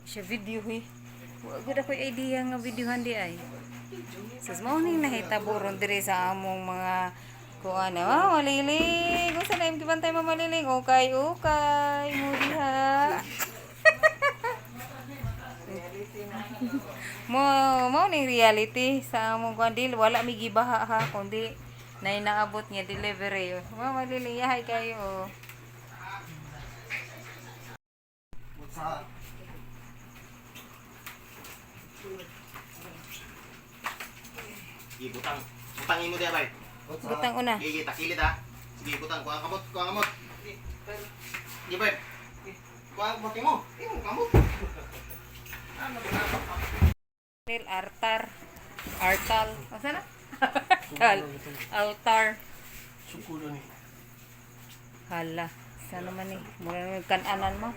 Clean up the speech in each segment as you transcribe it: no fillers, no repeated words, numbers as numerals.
Siya video eh. Wa gud ako idea nga videohan di ay. Sus, mao ning nahitabo ron diri sa among mga kuan na. Oh, malilig. Unsa na imong gibantay mo, malilig? Okay, okay. Mo diha. Mo mao ning reality sa among kuan, dili wala mi gibaha ha, kundi nay naabot nga delivery. Mo malilig, yahay kayo. Oh. Sige, butang. Butangin mo diya, bay. Butang una. Sige, takilid ha. Sige, butang. Kuha ang kamot, kuha ang kamot. Sige, bay. Kuha ang kamot mo. Eh, mo kamot. Nil artar. Artal. O sana? Artal. Altar. Sukulo ni. Hala. Sana man eh. Mura naman kananan mo.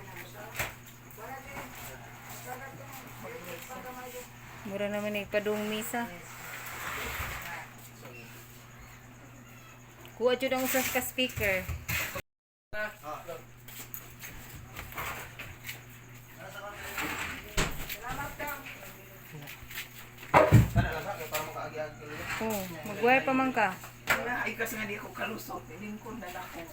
Mura naman eh. Padung misa. Kuha jud ang usas ka speaker. Sana lang sa para makaagi-agi. Oh, magwire pa man ka. Ay, kasi nga di ako kalusot. Lingkod na lang ako.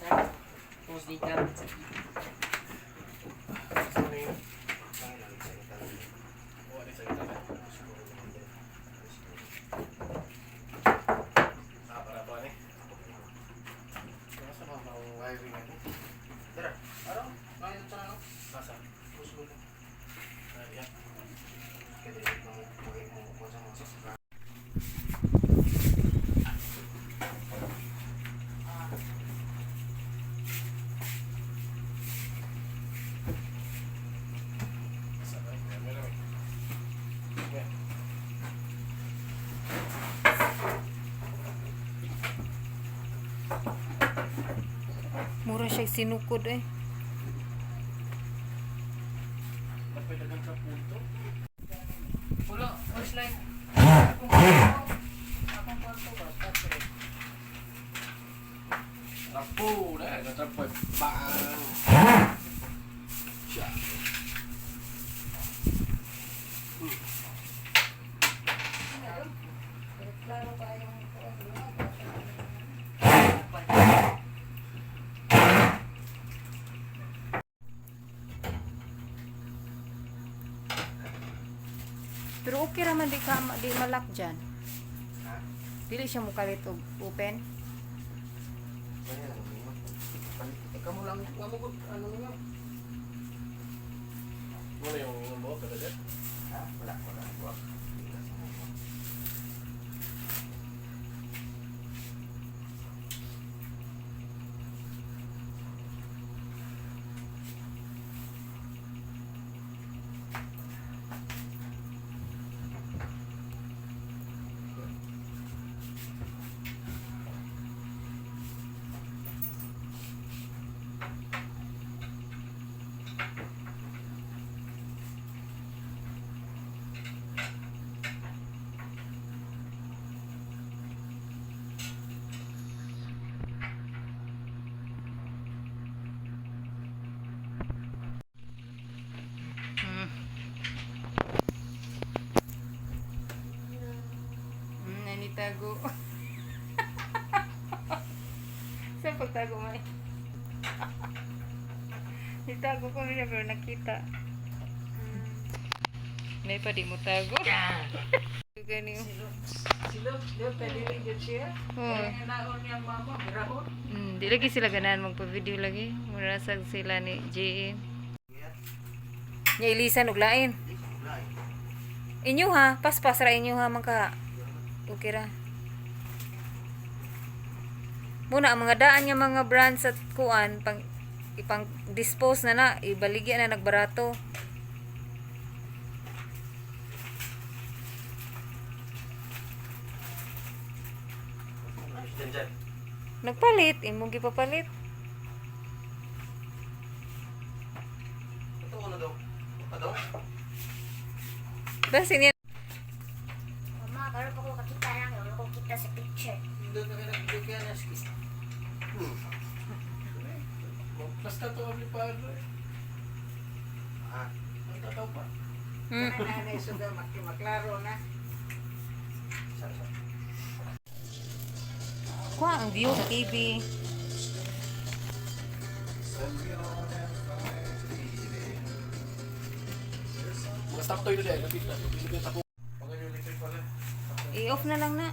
Ah, para ba ni? Nasa mga wiring ano? Tara. Araw, ngayon sa ano? Nasa? Sukulo. Ah, yan. Kaya dili mo mo mo sa mga sasakyan. Nasa ba? Meron eh. Yeah. Mura siya sinukod eh. Napay dagang ka punto. Wala, was like, akong kwarto ba? Patro. Rapo na, katrapoy. Bang! Siya. Pero okay ra man di ka di malak dyan. Dili siya mukalit og open. Ikaw mo lang, ikaw mo ano ninyo? Wala yung yung buhok, kada Ha? Wala, wala. Wala. Nanitago. Sa pagtago mo eh. Nitago ko niya pero nakita. May pa di mo tago. Gani. Sila, sila, pwede rin yun siya. Oh. Kaya naon niyang mama, birahon. Di lagi sila ganahan magpa-video lagi. Mura sag sila ni JM. Nya ilisan og lain. Inyo ha, paspas ra inyo ha man ka. Okay ra. Muna ang mga daan nga mga brands at kuan pang ipang dispose na na, ibaligya na nagbarato. Diyan, diyan. Nagpalit, imong gipapalit. Ito na daw. Ito daw. Basta niya Mama, karon pa ko kakita na wala ko kita sa picture. Hindi na kayo nagbigyan na siya. Basta to ang lipad. Ah. Ang tataw pa. Kanang sugar maklaro na. Kuha ang view sa TV. Mga stop toy na diyan, kapit na. Pili ko yung tapo. Pag electric pala. I-off na lang na.